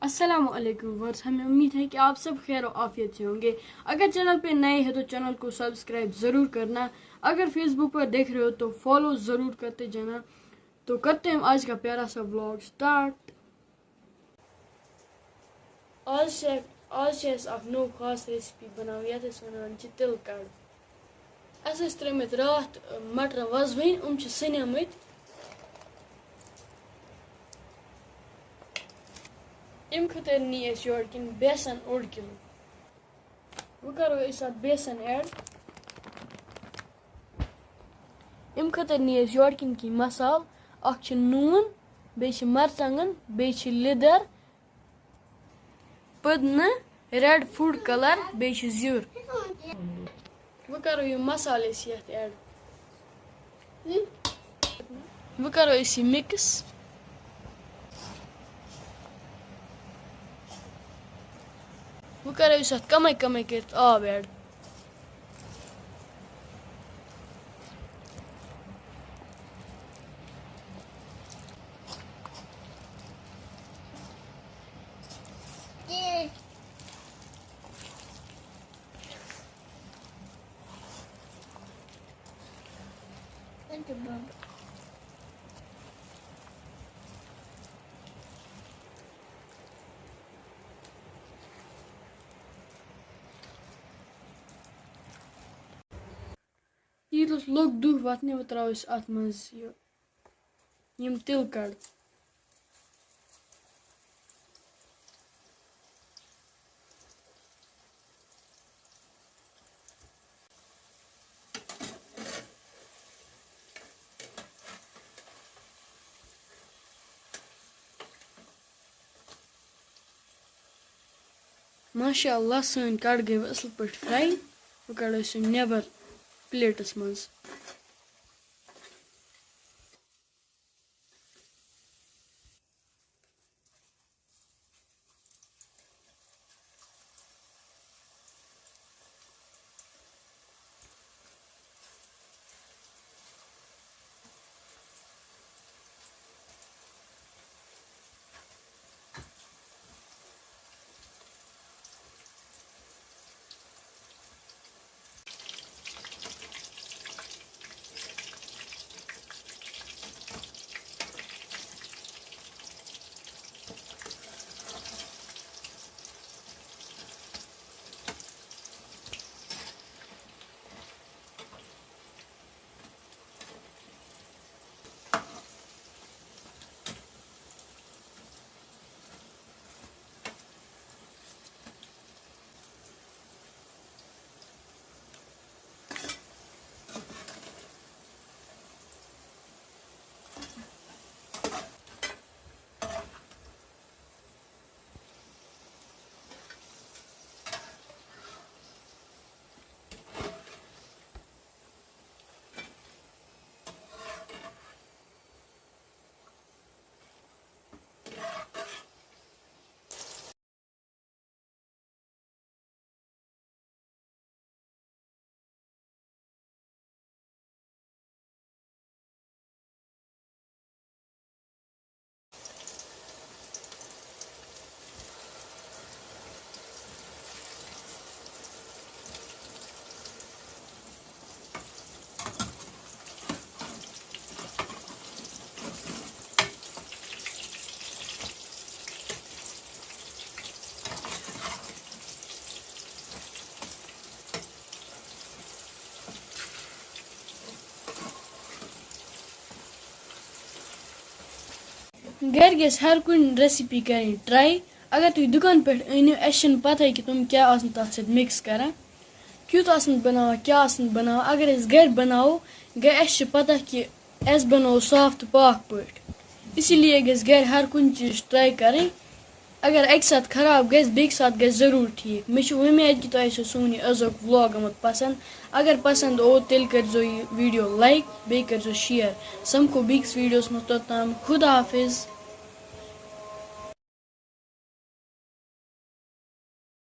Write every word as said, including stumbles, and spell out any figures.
السلام علیکم ورس، ہمیں امید ہے کہ آپ سب خیر و عافیت سے ہوں گے۔ اگر چینل پہ نئے ہیں تو چینل کو سبسکرائب ضرور کرنا، اگر فیس بک پر دیکھ رہے ہو تو فالو ضرور کرتے جانا۔ تو کرتے ہیں آج کا پیارا سا ولاگ سٹارٹ۔ آز چھِ آز چھِ اَسہِ اَکھ نوٚو خاص ریسپی بَناوٕنۍ، یَتھ أسۍ وَنان چھِ تِلہٕ کَڑ۔ اَسہِ ٲسۍ ترٛٲومٕتۍ راتھ مَٹرَن وَزوٕنۍ، یِم چھِ سِنیمٕتۍ۔ اَمہِ خٲطرٕ نی اَسہِ یورٕ کِنۍ بیسَن اوٚڑ کِلوٗ۔ وۄنۍ کَرو أسۍ اَتھ بیسَن ایڈ۔ اَمہِ خٲطرٕ نی اَسہِ یورٕ کِنۍ کینٛہہ مصالہٕ۔ اَکھ چھِ نوٗن، بیٚیہِ چھِ مَرژٕوانٛگَن، بیٚیہِ چھِ لیٚدٕر، پٔدنہٕ، ریڈ فوڈ کلر، بیٚیہِ چھِ زیُر۔ وۄنۍ کَرو یہِ مصالہٕ أسۍ یَتھ ایڈ۔ وۄنۍ کَرو أسۍ یہِ مِکٕس۔ وۄنۍ کَرو أسۍ اَتھ کَمٕے کَمٕے کٔرِتھ آب ایڈ۔ تیٖلَس لوٚگ دُہ وَتھنہِ، وۄنۍ ترٛاوو أسۍ اَتھ منٛز یہِ، یِم تِلہٕ کَڑ۔ ماشاء اللہ، سٲنۍ کَڑ گٔے وۄنۍ اَصٕل پٲٹھۍ فراے۔ وۄنۍ کَڑو أسۍ یِم نٮ۪بر پلیٹَس منٛز۔ گَرِ گژھِ ہر کُنہِ ریسپی کَرٕنۍ ٹراے۔ اگر تُہۍ دُکان پٮ۪ٹھ أنِو، اَسہِ چھِنہٕ پَتہٕے کہِ تِم کیٛاہ آسَن تَتھ سۭتۍ مِکٕس کَران، کیُتھ آسَن بَناوان، کیٛاہ آسَن بَناوان۔ اگر أسۍ گَرِ بَناوو، گٔے اَسہِ چھِ پَتہ کہِ اَسہِ بَنوو صاف تہٕ پاک پٲٹھۍ۔ اسی لیے گژھِ گَرِ ہر کُنہِ چیٖزٕچ ٹراے کَرٕنۍ۔ اگر اَکہِ ساتہٕ خراب گژھِ، بیٚکہِ ساتہٕ گژھِ ضروٗر ٹھیٖک۔ مےٚ چھِ وۄمید کہِ تۄہہِ آسیو سون یہِ أزیُک ولاگ آمُت پَسنٛد۔ اگر پَسنٛد آو، تیٚلہِ کٔرۍزیو یہِ ویٖڈیو لایک، بیٚیہِ کٔرۍزیو شِیَر۔ سَمکھو بیٚکِس ویٖڈیوَس منٛز، توٚتام خدا حافظ۔